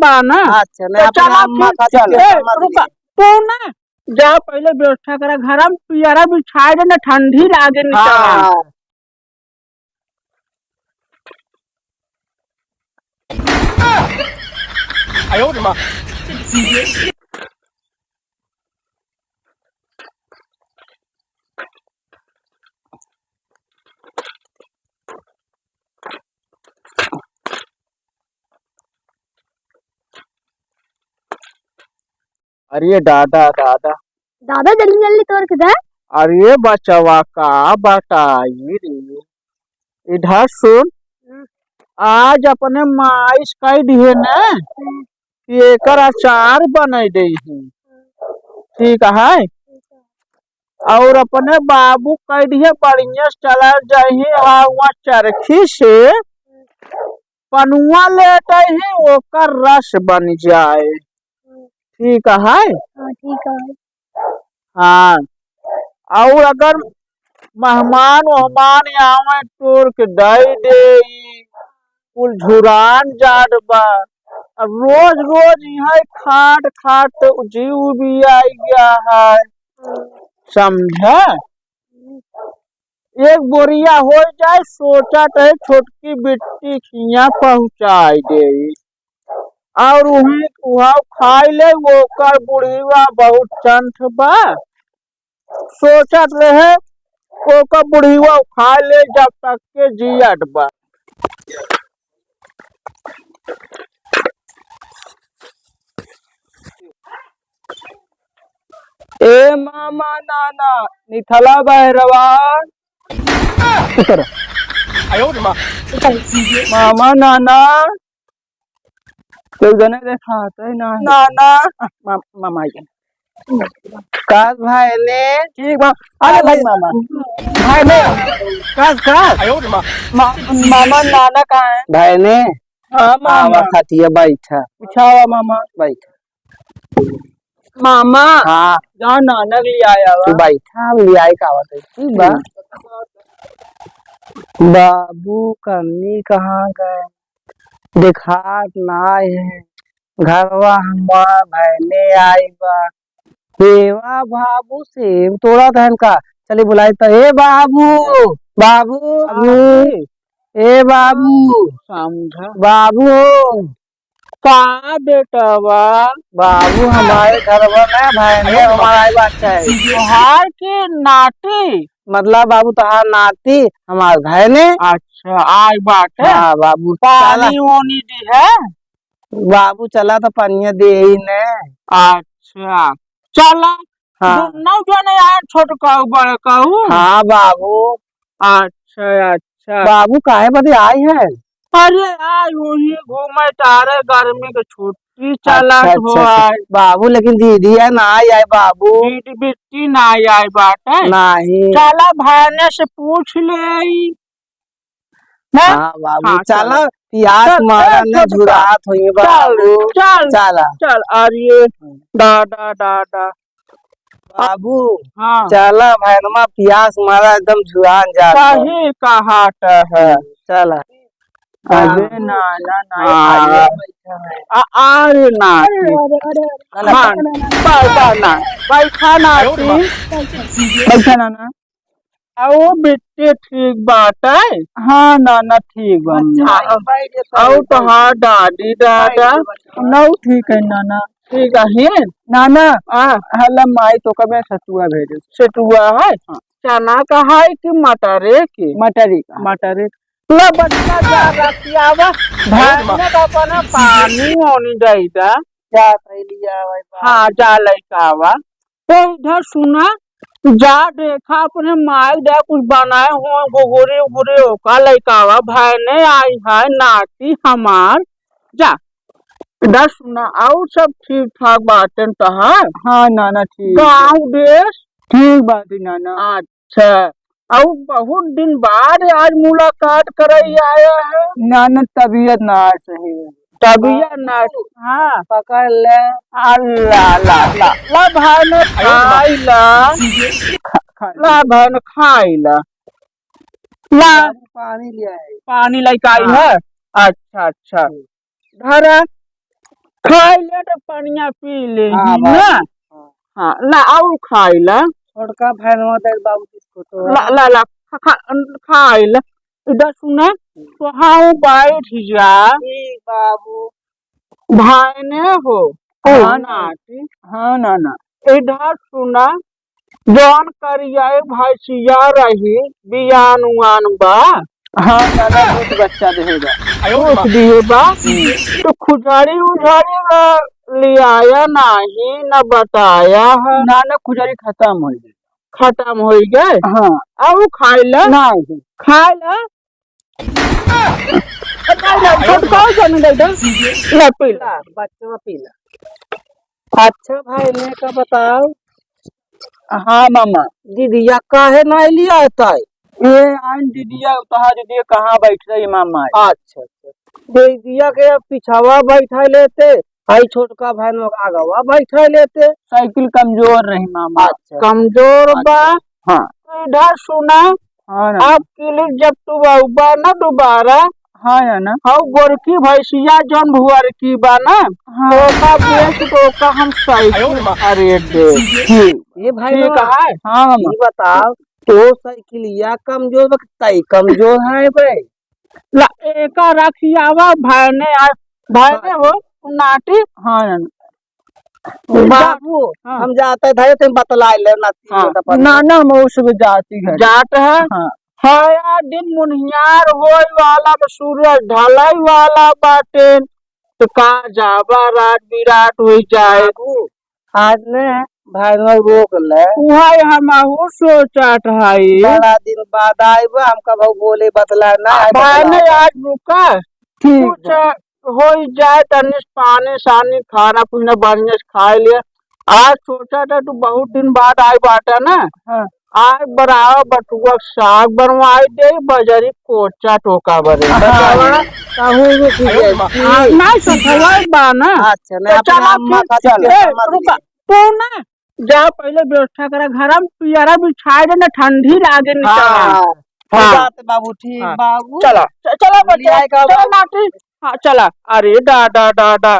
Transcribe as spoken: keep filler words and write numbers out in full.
बा ना। अच्छा, तो नहीं, अपने चला अम्मा फिर, खातिर चल। के ए, सामान रुका, लिए। तू ना, जा पहिले व्यवस्था करा, घर में पियरा बिछाए दे ना, ठंडी लागे ना, चला। हाँ। अरे दादा, दादा। दादा, जल्दी जल्दी तोड़ के दे। अरे बचवा, का बताई रे। इधर सुन, हम्म। आज अपने माई से कह दिहे न हम्म। कि एकर अचार बनाई देही। ठीक है? ठीक है। और अपने बाबू कह दिहे बढ़िया से चला जाही, हाँ, वहाँ चरखी से पनुआ लेते ही ओकर रस बन जाए। हम्म। ठीक है? हाँ, ठीक है। हाँ, और अगर मेहमान ओहमान आवे, तोड़ के दे दे, कुल झुरान जात बा। अब रोज रोज यहाँ खाट खाट तो जीव भी आई गया है, समझा? एक बोरिया हो जाए, सोचा तो है छोटकी बिट्टी खिया पहुँचाई दे। और उही उहाव खाई ले, ओकर बुढ़िया बहुत चंठ बा। सोचत रहे, ओकर बुढ़िया खाई ले, जब तक के जियत बा। ए मामा नाना, निथला बहरवा। उतर। मामा नाना। कोई जने देखा तो है ना। नाना। मा-, मामा आई गए। कास भाई ने। ठीक बा। अरे भाई मामा। भाई ने। कास, कास। मा-, मामा नाना कहाँ है? भाई ने। हाँ, मामा। आवा खातिया बैठा। उठावा, मामा। बैठा। मामा, हाँ। जा नाना के लियाए आवा। तू बैठा, हम लियाए का आवत है। ठीक बा। हम्म। बाबू, कन्नी कहाँ गए? देखात ना है। घरवा हमार भैने आई बा। एवा बाबू, सेब तोड़त हन का? चली बुलाई तो, ए बाबू, बाबू, बाबू, ए बाबू, समझा। बाबू, का बेटवा? बाबू, हमारे घरवा में भैने हमार आई बात है। तोहार के नाती? मतलब बाबू, तोहार नाती हमार भैने। अच्छा, आई बात है। हाँ बाबू, पानी चला। ओनी दी है? बाबू, चला तो पनिया दे ही ने। अच्छा, चला। हाँ। दुन्नौ जने यार, छोटकाऊ बड़काऊ। हाँ बाबू। अच्छा, अच्छा। बाबू, काहे बदे आए हैं? अरे, आए वही घूमे टहरे, गर्मी के छुट्टी चलत अच्छा, हो अच्छा, अच्छा। आए। बाबू, लेकिन दीदी है ना आए, आए बाबू। दीदी बिट्टी ना आए, आए बाटे। नहीं। चला, भाने से पूछ ले। ना? हाँ बाबू, हाँ, चला, चला। पियास चल, मारा ए, ने छोटका। झुरात होइए चल, बाबू। चल, चला। चल, अरे, दादा, दादा। बाबू, हाँ। चला, भैनमा पियास मारा एकदम झुरान जात बा। सही कहत है। चला। अबे हाँ। नाना, नाना, हाँ। खाली बैठा है। आ, अरे ना। अरे, अरे, अरे, अरे। हाँ, बा-, बा-, ना, बैठा ना अरे, थी। बैठा ना, ना। आ, वो बिट्टी ठीक बात है। हाँ, नाना, ठीक बा। अच्छा, हाँ, बैठ जा, और बैठ जा। तोहार दादी, दादा? बैठ जा, बैठ जा। नौ ठीक है, नाना। ठीक है। नाना, हाँ। हला माई तो कबे सतुआ भेजे। सतुआ है? हाँ। चना का है कि मटरे के? मटरी का। मटरे। ला बच्चा जा रखियावा, भैंस में तो अपना पानी होनी दे दा। जा पहली आवा, हाँ, जा लइका आवा। तो इधर सुना, जा देखा अपने माई दे कुछ बनाए हो, घुघुरी उघुरी ओका लइका आवा, भैने आई है नाती हमार। जा, इधर सुना, और सब ठीक ठाक बातें तहार? हाँ नाना, ठीक। गाँव देश? ठीक बात है नाना। अच्छा, अउ बहुत दिन बाद आज मुलाकात करई आया है। ना, ना, तबीयत ना सही है। तबीयत ना, हाँ। पकड़ ले। अल्लाह, ला, ला, ला भाई ने खाई ला। खा, खा। ला भाई ने खाई ला। ला। पानी ले आए। पानी लेके आई हाँ। है? अच्छा, अच्छा। हम्म। धरा। खाइ ले त पनिया पी ले हाँ, ही बाबू। ना। हाँ। हाँ, ला अउर खाइ ला। छोटका भैनवा दे बाबू बिस्कुट। ला, ला, ला, खा, खा, खाइ ला। इधर सुना, हम्म। तो हाँ, बैठ जा। जी बाबू। भाई ने हो। हाँ, ना। नाती। हाँ, ना, ना। इधर सुना, जौन करिया भैंसिया रही, बियान उआन बा। हाँ, दादा, दूध बच्चा देहे बा। दूध दिहे बा। हम्म। तो खुजरी उजरी ना लियाया नाही, ना बताया है। ना, ना, खुजरी खतम होइ गए। खतम होइ गए? हाँ। अब खाइला? नाही। खाइला? छोटका जन दे दे। ले पी ला। ला, बच्चवा पी ला। अच्छा भाई, ने का बताओ? हाँ मामा। दीदिया काहे ना लिया ताई? ए, आइन दीदिया, तोहार दीदिया कहाँ बैठ रही मामा? अच्छा, अच्छा। दीदिया के पिछवा बैठा लेते, आई छोटका भाई लोग आगवा बैठा लेते। साइकिल कमजोर रही मामा। अच्छा। कमजोर बा। अच्छा। हाँ। इधर सुना, हाँ ना। अब किलिक जब तू आउबा ना दोबारा, हाँ या ना। हौ गोरकी भैंसिया जौन भुअरकी बा ना, हाँ। ओका बेच के ओका हम साइकिल खरीद दे। ठीक। ये भाई ठीक लोग, है। हाँ मामा। ये बताओ, तो साइकिलिया कमजोर बा कि तई कमजोर है बे? ला, एका रखियावा भाई ने, आ, भाई ने हो, नाटी। हाँ ना। बाबू, हाँ। हम जाते धरे, तुम बतलाए ले, नाती हाँ। के सपन ना, में। ना, हम उस भी जाती घर। जात है। हाँ। हया दिन मुनियार होए वाला बा, सूरज ढलाई वाला बाटे, तो का जाबा, रात बिरात होई जाए। बाबू, आज ने भाई लोग रोक ले। उहाँ हम आहू सोचत हई। बड़ा दिन बाद आइबा, हमका भाऊ बोले बतला ना, आ, आज भाई बतला ने बा। आज रुका। ठीक कुछ बा। होई जाए, तनी पानी सानी, खाना पीना बढ़िया से खाए लिया। आज सोचा था, तू बहुत दिन बाद आए बाटा ना, हाँ। आज बराबर बटुआ साग बनवाई दे, बजरी कोचा टोका बरे। हाँ। बचावा, कहूँ रुक गए। हाँ, ना, सफलवा बा ना। अच्छा, तो नहीं, अपना चला, अम्मा फिर खातिर चल। के ए, सामान रुका, लिए। तू ना, जा पहिले व्यवस्था करा, घर में पियरा बिछाए दे ना, ठंडी लागे नी हाँ, चला। हाँ, हाँ। बात बाबू, ठीक हाँ। बाबू। चला, च-, चला बच्चा, लियाए का चला बाबू। नाती। हाँ, चला। अरे दादा, दादा।